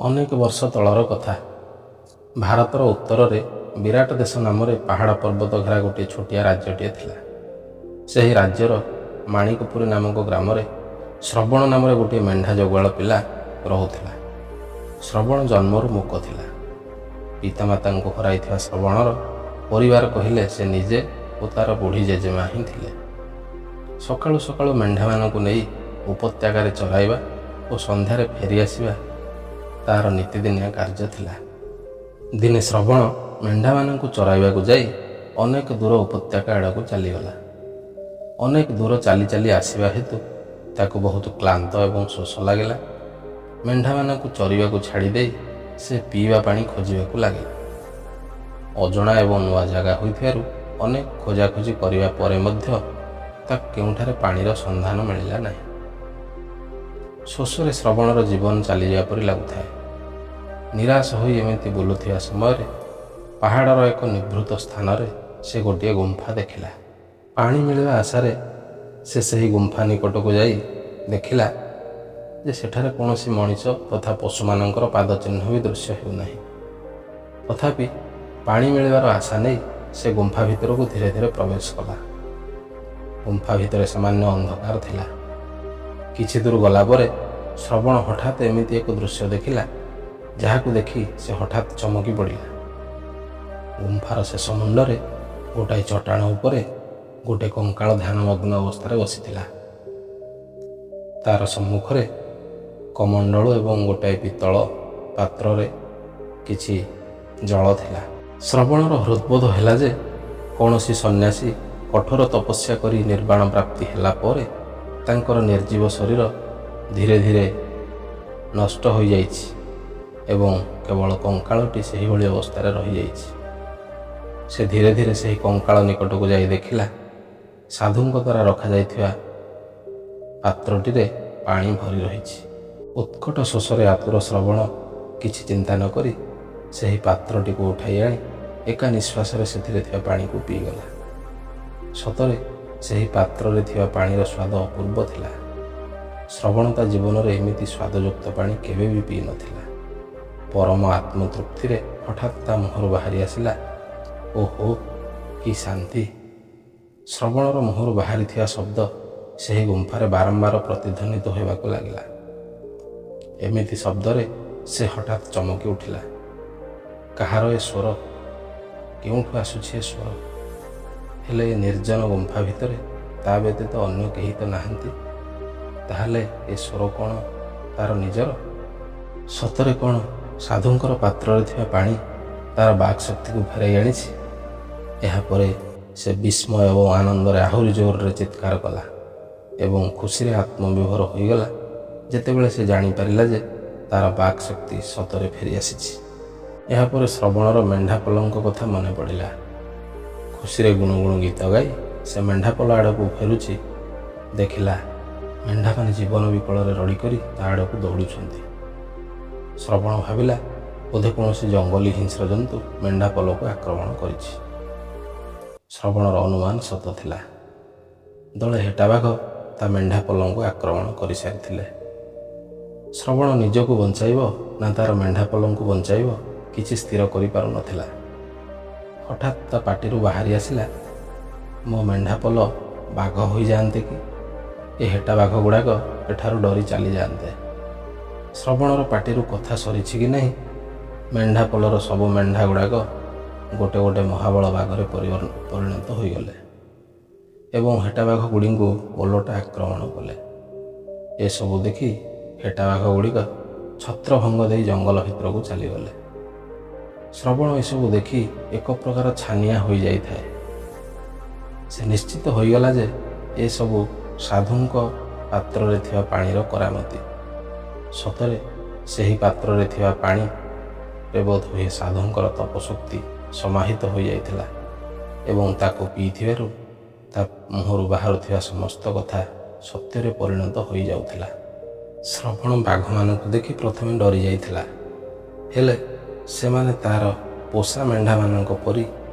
ଅନେକ ବର୍ଷ ତଳର କଥା। ଭାରତର ଉତ୍ତରରେ ବିରାଟ ଦେଶ ନାମରେ ପାହାଡ଼ ପର୍ବତ ଘେରା ଗୋଟିଏ ଛୋଟିଆ ରାଜ୍ୟଟିଏ ଥିଲା। ସେହି ରାଜ୍ୟର ମାଣିକପୁରୀ ନାମକ ଗ୍ରାମରେ ଶ୍ରବଣ ନାମରେ ଗୋଟିଏ ମେଣ୍ଢା ଜଗୁଆଳ ପିଲା ରହୁଥିଲା। ଶ୍ରବଣ ଜନ୍ମରୁ ମୂକ ଥିଲା। ପିତାମାତାଙ୍କୁ ହରାଇଥିବା ଶ୍ରବଣର ପରିବାର କହିଲେ ସେ ନିଜେ ଓ ତାର ବୁଢ଼ୀ ଜେଜେମା ହିଁ ଥିଲେ। ସକାଳୁ ସକାଳୁ ମେଣ୍ଢାମାନଙ୍କୁ ନେଇ ଉପତ୍ୟକାରେ ଚରାଇବା ଓ ସନ୍ଧ୍ୟାରେ ଫେରିଆସିବା ତାର ନିତିଦିନିଆ କାର୍ଯ୍ୟ ଥିଲା। ଦିନେ ଶ୍ରବଣ ମେଣ୍ଢାମାନଙ୍କୁ ଚରାଇବାକୁ ଯାଇ ଅନେକ ଦୂର ଉପତ୍ୟକା ଆଡ଼କୁ ଚାଲିଗଲା। ଅନେକ ଦୂର ଚାଲି ଚାଲି ଆସିବା ହେତୁ ତାକୁ ବହୁତ କ୍ଳାନ୍ତ ଏବଂ ଶୋଷ ଲାଗିଲା। ମେଣ୍ଢାମାନଙ୍କୁ ଚରିବାକୁ ଛାଡ଼ିଦେଇ ସେ ପିଇବା ପାଣି ଖୋଜିବାକୁ ଲାଗିଲା। ଅଜଣା ଏବଂ ନୂଆ ଜାଗା ହୋଇଥିବାରୁ ଅନେକ ଖୋଜାଖୋଜି କରିବା ପରେ ମଧ୍ୟ ତାକୁ କେଉଁଠାରେ ପାଣିର ସନ୍ଧାନ ମିଳିଲା ନାହିଁ। ଶୋଷରେ ଶ୍ରବଣର ଜୀବନ ଚାଲିଯିବା ପରି ଲାଗୁଥାଏ। ନିରାଶ ହୋଇ ଏମିତି ବୁଲୁଥିବା ସମୟରେ ପାହାଡ଼ର ଏକ ନିଭୃତ ସ୍ଥାନରେ ସେ ଗୋଟିଏ ଗୁମ୍ଫା ଦେଖିଲା। ପାଣି ମିଳିବା ଆଶାରେ ସେ ସେହି ଗୁମ୍ଫା ନିକଟକୁ ଯାଇ ଦେଖିଲା ଯେ ସେଠାରେ କୌଣସି ମଣିଷ ତଥା ପଶୁମାନଙ୍କର ପାଦଚିହ୍ନ ବି ଦୃଶ୍ୟ ହେଉନାହିଁ। ତଥାପି ପାଣି ମିଳିବାର ଆଶା ନେଇ ସେ ଗୁମ୍ଫା ଭିତରକୁ ଧୀରେ ଧୀରେ ପ୍ରବେଶ କଲା। ଗୁମ୍ଫା ଭିତରେ ସାମାନ୍ୟ ଅନ୍ଧକାର ଥିଲା। କିଛି ଦୂର ଗଲା ପରେ ଶ୍ରବଣ ହଠାତ୍ ଏମିତି ଏକ ଦୃଶ୍ୟ ଦେଖିଲା, ଯାହାକୁ ଦେଖି ସେ ହଠାତ୍ ଚମକି ପଡ଼ିଲା। ଗୁମ୍ଫାର ଶେଷ ମୁଣ୍ଡରେ ଗୋଟାଏ ଚଟାଣ ଉପରେ ଗୋଟେ କଙ୍କାଳ ଧ୍ୟାନମଗ୍ନ ଅବସ୍ଥାରେ ବସିଥିଲା। ତାର ସମ୍ମୁଖରେ କମଣ୍ଡଳୁ ଏବଂ ଗୋଟାଏ ପିତ୍ତଳ ପାତ୍ରରେ କିଛି ଜଳ ଥିଲା। ଶ୍ରବଣର ହୃଦବୋଧ ହେଲା ଯେ କୌଣସି ସନ୍ନ୍ୟାସୀ କଠୋର ତପସ୍ୟା କରି ନିର୍ବାଣ ପ୍ରାପ୍ତି ହେଲା ପରେ ତାଙ୍କର ନିର୍ଜୀବ ଶରୀର ଧୀରେ ଧୀରେ ନଷ୍ଟ ହୋଇଯାଇଛି ଏବଂ କେବଳ କଙ୍କାଳଟି ସେହିଭଳି ଅବସ୍ଥାରେ ରହିଯାଇଛି। ସେ ଧୀରେ ଧୀରେ ସେହି କଙ୍କାଳ ନିକଟକୁ ଯାଇ ଦେଖିଲା, ସାଧୁଙ୍କ ଦ୍ୱାରା ରଖାଯାଇଥିବା ପାତ୍ରଟିରେ ପାଣି ଭରି ରହିଛି। ଉତ୍କଟ ଶୋଷରେ ଆତୁର ଶ୍ରବଣ କିଛି ଚିନ୍ତା ନ କରି ସେହି ପାତ୍ରଟିକୁ ଉଠାଇ ଆଣି ଏକା ନିଶ୍ୱାସରେ ସେଥିରେ ଥିବା ପାଣିକୁ ପିଇଗଲା। ସତରେ ସେହି ପାତ୍ରରେ ଥିବା ପାଣିର ସ୍ୱାଦ ଅପୂର୍ବ ଥିଲା। ଶ୍ରବଣ ତା ଜୀବନରେ ଏମିତି ସ୍ୱାଦଯୁକ୍ତ ପାଣି କେବେ ବି ପିଇନଥିଲା। ପରମ ଆତ୍ମତୃପ୍ତିରେ ହଠାତ୍ ତା ମୁହଁରୁ ବାହାରି ଆସିଲା, "ଓହୋ, କି ଶାନ୍ତି!" ଶ୍ରବଣର ମୁହଁରୁ ବାହାରିଥିବା ଶବ୍ଦ ସେହି ଗୁମ୍ଫାରେ ବାରମ୍ବାର ପ୍ରତିଧ୍ୱନିତ ହେବାକୁ ଲାଗିଲା। ଏମିତି ଶବ୍ଦରେ ସେ ହଠାତ୍ ଚମକି ଉଠିଲା। କାହାର ଏ ସ୍ୱର? କେଉଁଠୁ ଆସୁଛି ଏ ସ୍ୱର? ହେଲେ ଏ ନିର୍ଜନ ଗୁମ୍ଫା ଭିତରେ ତା ବ୍ୟତୀତ ଅନ୍ୟ କେହି ତ ନାହାନ୍ତି। ତାହେଲେ ଏ ସ୍ୱର କ'ଣ ତାର ନିଜର? ସତରେ କ'ଣ ସାଧୁଙ୍କର ପାତ୍ରରେ ଥିବା ପାଣି ତାର ବାକ୍ ଶକ୍ତିକୁ ଫେରାଇ ଆଣିଛି? ଏହାପରେ ସେ ବିସ୍ମୟ ଏବଂ ଆନନ୍ଦରେ ଆହୁରି ଜୋରରେ ଚିତ୍କାର କଲା ଏବଂ ଖୁସିରେ ଆତ୍ମବିଭୋର ହୋଇଗଲା, ଯେତେବେଳେ ସେ ଜାଣିପାରିଲା ଯେ ତାର ବାକ୍ ଶକ୍ତି ସତରେ ଫେରିଆସିଛି। ଏହାପରେ ଶ୍ରବଣର ମେଣ୍ଢାପଲଙ୍କ କଥା ମନେ ପଡ଼ିଲା। ଖୁସିରେ ଗୁଣୁ ଗୁଣୁ ଗୀତ ଗାଇ ସେ ମେଣ୍ଢାପଲ ଆଡ଼କୁ ଫେରୁଛି। ଦେଖିଲା, ମେଣ୍ଢାମାନେ ଜୀବନ ବିକଳରେ ରଡ଼ି କରି ତା ଆଡ଼କୁ ଦୌଡ଼ୁଛନ୍ତି। ଶ୍ରବଣ ଭାବିଲା, ବୋଧେ କୌଣସି ଜଙ୍ଗଲୀ ହିଂସ୍ର ଜନ୍ତୁ ମେଣ୍ଢାପଲକୁ ଆକ୍ରମଣ କରିଛି। ଶ୍ରବଣର ଅନୁମାନ ସତ ଥିଲା। ଦଳେ ହେଟାବାଘ ତା ମେଣ୍ଢାପଲଙ୍କୁ ଆକ୍ରମଣ କରିସାରିଥିଲେ। ଶ୍ରବଣ ନିଜକୁ ବଞ୍ଚାଇବ ନା ତାର ମେଣ୍ଢାପଲଙ୍କୁ ବଞ୍ଚାଇବ, କିଛି ସ୍ଥିର କରିପାରୁନଥିଲା। ହଠାତ୍ ତା ପାଟିରୁ ବାହାରି ଆସିଲା, "ମୋ ମେଣ୍ଢାପଲ ବାଘ ହୋଇଯାଆନ୍ତେ କି, ଏ ହେଟା ବାଘ ଗୁଡ଼ାକ ଏଠାରୁ ଡରି ଚାଲିଯାଆନ୍ତେ।" ଶ୍ରବଣର ପାଟିରୁ କଥା ସରିଛି କି ନାହିଁ, ମେଣ୍ଢାପଲର ସବୁ ମେଣ୍ଢା ଗୁଡ଼ାକ ଗୋଟେ ଗୋଟେ ମହାବଳ ବାଘରେ ପରିଣତ ହୋଇଗଲେ ଏବଂ ହେଟାବାଘ ଗୁଡ଼ିଙ୍କୁ ଓଲଟା ଆକ୍ରମଣ କଲେ। ଏସବୁ ଦେଖି ହେଟାବାଘ ଗୁଡ଼ିକ ଛତ୍ରଭଙ୍ଗ ଦେଇ ଜଙ୍ଗଲ ଭିତରକୁ ଚାଲିଗଲେ। ଶ୍ରବଣ ଏସବୁ ଦେଖି ଏକ ପ୍ରକାର ଛାନିଆ ହୋଇଯାଇଥାଏ। ସେ ନିଶ୍ଚିତ ହୋଇଗଲା ଯେ ଏସବୁ ସାଧୁଙ୍କ ପାତ୍ରରେ ଥିବା ପାଣିର କରାମତି। ସତରେ ସେହି ପାତ୍ରରେ ଥିବା ପାଣିରେ ବୋଧହୁଏ ସାଧୁଙ୍କର ତପଶକ୍ତି ସମାହିତ ହୋଇଯାଇଥିଲା ଏବଂ ତାକୁ ପିଇଥିବାରୁ ତା ମୁହଁରୁ ବାହାରୁଥିବା ସମସ୍ତ କଥା ସତ୍ୟରେ ପରିଣତ ହୋଇଯାଉଥିଲା। ଶ୍ରବଣ ବାଘମାନଙ୍କୁ ଦେଖି ପ୍ରଥମେ ଡରି ଯାଇଥିଲା। ହେଲେ ସେମାନେ ତାର ପୋଷା ମେଣ୍ଢାମାନଙ୍କ ପରି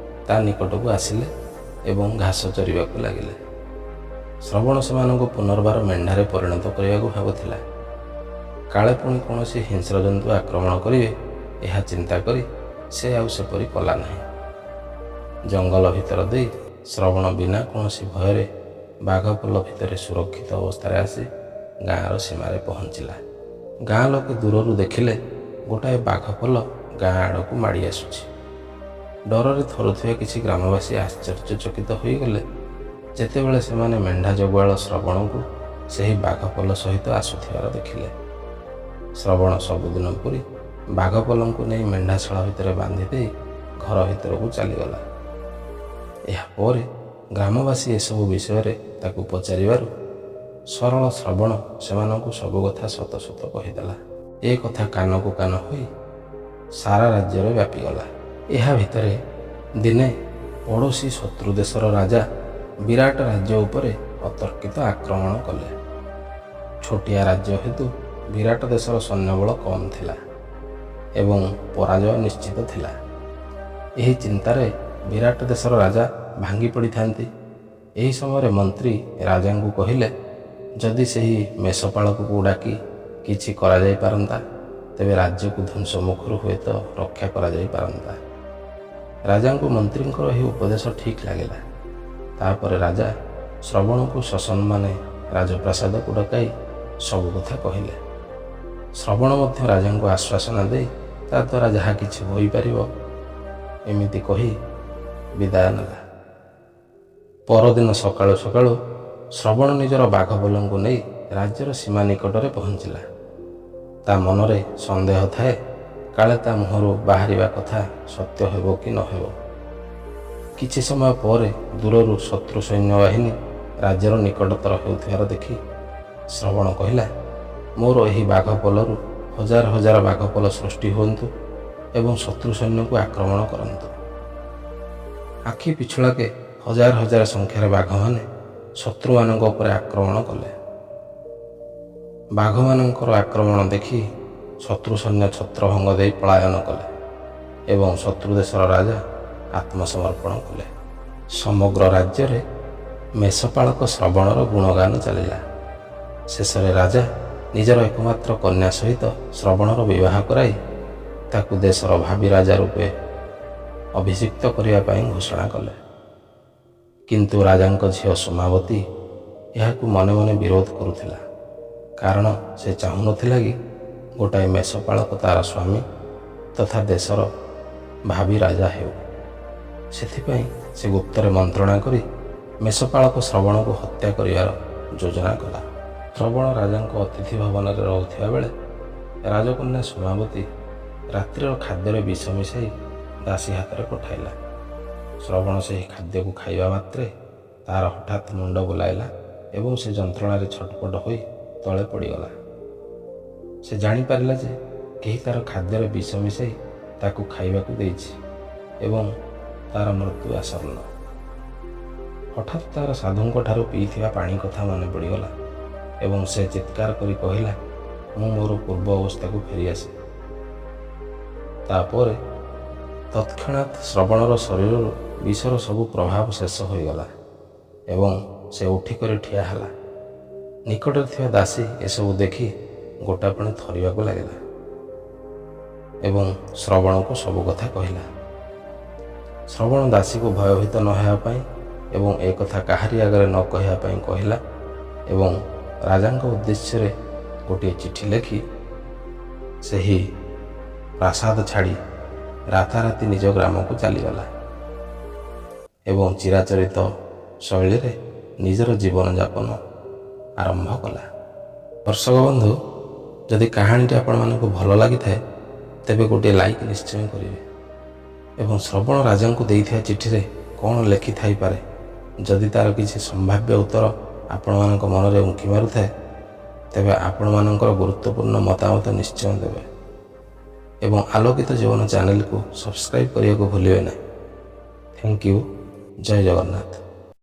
ତା ନିକଟକୁ ଆସିଲେ ଏବଂ ଘାସ ଚରିବାକୁ ଲାଗିଲେ। ଶ୍ରବଣ ସେମାନଙ୍କୁ ପୁନର୍ବାର ମେଣ୍ଢାରେ ପରିଣତ କରିବାକୁ ଭାବୁଥିଲା। କାଳେ ପୁଣି କୌଣସି ହିଂସ୍ରଜନ୍ତୁ ଆକ୍ରମଣ କରିବେ, ଏହା ଚିନ୍ତା କରି ସେ ଆଉ ସେପରି କଲା ନାହିଁ। ଜଙ୍ଗଲ ଭିତର ଦେଇ ଶ୍ରବଣ ବିନା କୌଣସି ଭୟରେ ବାଘପଲ ଭିତରେ ସୁରକ୍ଷିତ ଅବସ୍ଥାରେ ଆସି ଗାଁର ସୀମାରେ ପହଞ୍ଚିଲା। ଗାଁ ଲୋକେ ଦୂରରୁ ଦେଖିଲେ ଗୋଟାଏ ବାଘପଲ ଗାଁ ଆଡ଼କୁ ମାଡ଼ି ଆସୁଛି। ଡରରେ ଥରୁଥିବା କିଛି ଗ୍ରାମବାସୀ ଆଶ୍ଚର୍ଯ୍ୟଚକିତ ହୋଇଗଲେ, ଯେତେବେଳେ ସେମାନେ ମେଣ୍ଢା ଜଗୁଆଳ ଶ୍ରବଣକୁ ସେହି ବାଘପଲ ସହିତ ଆସୁଥିବାର ଦେଖିଲେ। ଶ୍ରବଣ ସବୁଦିନ ପରି ବାଘପଲଙ୍କୁ ନେଇ ମେଣ୍ଢାଶାଳ ଭିତରେ ବାନ୍ଧି ଦେଇ ଘର ଭିତରକୁ ଚାଲିଗଲା। ଏହାପରେ ଗ୍ରାମବାସୀ ଏସବୁ ବିଷୟରେ ତାକୁ ପଚାରିବାରୁ ସରଳ ଶ୍ରବଣ ସେମାନଙ୍କୁ ସବୁ କଥା ସତ ସତ କହିଦେଲା। ଏ କଥା କାନକୁ କାନ ହୋଇ ସାରା ରାଜ୍ୟରେ ବ୍ୟାପିଗଲା। ଏହା ଭିତରେ ଦିନେ ପଡ଼ୋଶୀ ଶତ୍ରୁ ଦେଶର ରାଜା ବିରାଟ ରାଜ୍ୟ ଉପରେ ଅତର୍କିତ ଆକ୍ରମଣ କଲେ। ଛୋଟିଆ ରାଜ୍ୟ ହେତୁ ବିରାଟ ଦେଶର ସୈନ୍ୟବଳ କମ୍ ଥିଲା ଏବଂ ପରାଜୟ ନିଶ୍ଚିତ ଥିଲା। ଏହି ଚିନ୍ତାରେ ବିରାଟ ଦେଶର ରାଜା ଭାଙ୍ଗି ପଡ଼ିଥାନ୍ତି। ଏହି ସମୟରେ ମନ୍ତ୍ରୀ ରାଜାଙ୍କୁ କହିଲେ, ଯଦି ସେହି ମେଷପାଳକକୁ ଡାକି କିଛି କରାଯାଇପାରନ୍ତା, ତେବେ ରାଜ୍ୟକୁ ଧ୍ୱଂସ ମୁଖରୁ ହୁଏତ ରକ୍ଷା କରାଯାଇପାରନ୍ତା। ରାଜାଙ୍କୁ ମନ୍ତ୍ରୀଙ୍କର ଏହି ଉପଦେଶ ଠିକ୍ ଲାଗିଲା। ତାପରେ ରାଜା ଶ୍ରବଣକୁ ସସମ୍ମାନେ ରାଜପ୍ରାସାଦକୁ ଡକାଇ ସବୁ କଥା କହିଲେ। ଶ୍ରବଣ ମଧ୍ୟ ରାଜାଙ୍କୁ ଆଶ୍ୱାସନା ଦେଇ ତା ଦ୍ୱାରା ଯାହା କିଛି ହୋଇପାରିବ ଏମିତି କହି ବିଦାୟ ନେଲା। ପରଦିନ ସକାଳୁ ସକାଳୁ ଶ୍ରବଣ ନିଜର ବାଘପଲଙ୍କୁ ନେଇ ରାଜ୍ୟର ସୀମା ନିକଟରେ ପହଞ୍ଚିଲା। ତା ମନରେ ସନ୍ଦେହ ଥାଏ, କାଳେ ତା ମୁହଁରୁ ବାହାରିବା କଥା ସତ୍ୟ ହେବ କି ନ ହେବ। କିଛି ସମୟ ପରେ ଦୂରରୁ ଶତ୍ରୁ ସୈନ୍ୟବାହିନୀ ରାଜ୍ୟର ନିକଟତର ହେଉଥିବାର ଦେଖି ଶ୍ରବଣ କହିଲା, ମୋର ଏହି ବାଘପଲରୁ ହଜାର ହଜାର ବାଘପଲ ସୃଷ୍ଟି ହୁଅନ୍ତୁ ଏବଂ ଶତ୍ରୁ ସୈନ୍ୟକୁ ଆକ୍ରମଣ କରନ୍ତୁ। ଆଖି ପିଛୁଳାକେ ହଜାର ହଜାର ସଂଖ୍ୟାରେ ବାଘମାନେ ଶତ୍ରୁମାନଙ୍କ ଉପରେ ଆକ୍ରମଣ କଲେ। ବାଘମାନଙ୍କର ଆକ୍ରମଣ ଦେଖି ଶତ୍ରୁ ସୈନ୍ୟ ଛତ୍ରଭଙ୍ଗ ଦେଇ ପଳାୟନ କଲେ ଏବଂ ଶତ୍ରୁ ଦେଶର ରାଜା ଆତ୍ମସମର୍ପଣ କଲେ। ସମଗ୍ର ରାଜ୍ୟରେ ମେଷପାଳକ ଶ୍ରବଣର ଗୁଣଗାନ ଚାଲିଲା। ଶେଷରେ ରାଜା ନିଜର ଏକମାତ୍ର କନ୍ୟା ସହିତ ଶ୍ରବଣର ବିବାହ କରାଇ ତାକୁ ଦେଶର ଭାବୀ ରାଜା ରୂପେ ଅଭିଷିକ୍ତ କରିବା ପାଇଁ ଘୋଷଣା କଲେ। କିନ୍ତୁ ରାଜାଙ୍କ ଝିଅ ସୋମାବତୀ ଏହାକୁ ମନେ ମନେ ବିରୋଧ କରୁଥିଲା, କାରଣ ସେ ଚାହୁଁନଥିଲା କି ଗୋଟାଏ ମେଷପାଳକ ତାର ସ୍ୱାମୀ ତଥା ଦେଶର ଭାବୀ ରାଜା ହେଉ। ସେଥିପାଇଁ ସେ ଗୁପ୍ତରେ ମନ୍ତ୍ରଣା କରି ମେଷପାଳକ ଶ୍ରବଣକୁ ହତ୍ୟା କରିବାର ଯୋଜନା କଲା। ଶ୍ରବଣ ରାଜାଙ୍କ ଅତିଥି ଭବନରେ ରହୁଥିବା ବେଳେ ରାଜକନ୍ୟା ସୋମାବତୀ ରାତ୍ରିର ଖାଦ୍ୟରେ ବିଷ ମିଶାଇ ଦାସୀ ହାତରେ ପଠାଇଲା। ଶ୍ରବଣ ସେହି ଖାଦ୍ୟକୁ ଖାଇବା ମାତ୍ରେ ତାର ହଠାତ୍ ମୁଣ୍ଡ ବୁଲାଇଲା ଏବଂ ସେ ଯନ୍ତ୍ରଣାରେ ଛଟପଟ ହୋଇ ତଳେ ପଡ଼ିଗଲା। ସେ ଜାଣିପାରିଲା ଯେ କେହି ତାର ଖାଦ୍ୟରେ ବିଷ ମିଶାଇ ତାକୁ ଖାଇବାକୁ ଦେଇଛି ଏବଂ ତାର ମୃତ୍ୟୁ ଆସନ୍ନ। ହଠାତ୍ ତାର ସାଧୁଙ୍କ ଠାରୁ ପିଇଥିବା ପାଣି କଥା ମନେ ପଡ଼ିଗଲା ଏବଂ ସେ ଚିତ୍କାର କରି କହିଲା, ମୁଁ ମୋର ପୂର୍ବ ଅବସ୍ଥାକୁ ଫେରିଆସେ। ତାପରେ ତତ୍କ୍ଷଣାତ୍ ଶ୍ରବଣର ଶରୀରରୁ ବିଷର ସବୁ ପ୍ରଭାବ ଶେଷ ହୋଇଗଲା ଏବଂ ସେ ଉଠିକରି ଠିଆ ହେଲା। ନିକଟରେ ଥିବା ଦାସୀ ଏସବୁ ଦେଖି ଗୋଟାପଣେ ଥରିବାକୁ ଲାଗିଲା ଏବଂ ଶ୍ରବଣକୁ ସବୁ କଥା କହିଲା। ଶ୍ରବଣ ଦାସୀକୁ ଭୟଭୀତ ନ ହେବା ପାଇଁ ଏବଂ ଏକଥା କାହାରି ଆଗରେ ନ କହିବା ପାଇଁ କହିଲା ଏବଂ ରାଜାଙ୍କ ଉଦ୍ଦେଶ୍ୟରେ ଗୋଟିଏ ଚିଠି ଲେଖି ସେହି ପ୍ରାସାଦ ଛାଡ଼ି ରାତାରାତି ନିଜ ଗ୍ରାମକୁ ଚାଲିଗଲା ଏବଂ ଚିରାଚରିତ ଶୈଳୀରେ ନିଜର ଜୀବନଯାପନ ଆରମ୍ଭ କଲା। ଦର୍ଶକ ବନ୍ଧୁ, ଯଦି କାହାଣୀଟି ଆପଣମାନଙ୍କୁ ଭଲ ଲାଗିଥାଏ, ତେବେ ଗୋଟିଏ ଲାଇକ୍ ନିଶ୍ଚୟ କରିବେ ଏବଂ ଶ୍ରବଣ ରାଜାଙ୍କୁ ଦେଇଥିବା ଚିଠିରେ କ'ଣ ଲେଖିଥାଇପାରେ, ଯଦି ତା'ର କିଛି ସମ୍ଭାବ୍ୟ ଉତ୍ତର ଆପଣମାନଙ୍କ ମନରେ ଉଙ୍କି ମାରୁଥାଏ, ତେବେ ଆପଣମାନଙ୍କର ଗୁରୁତ୍ୱପୂର୍ଣ୍ଣ ମତାମତ ନିଶ୍ଚୟ ଦେବେ ଏବଂ ଆଲୋକିତ ଜୀବନ ଚ୍ୟାନେଲକୁ ସବସ୍କ୍ରାଇବ୍ କରିବାକୁ ଭୁଲିବେ ନାହିଁ। Thank you. Jay Jagannath.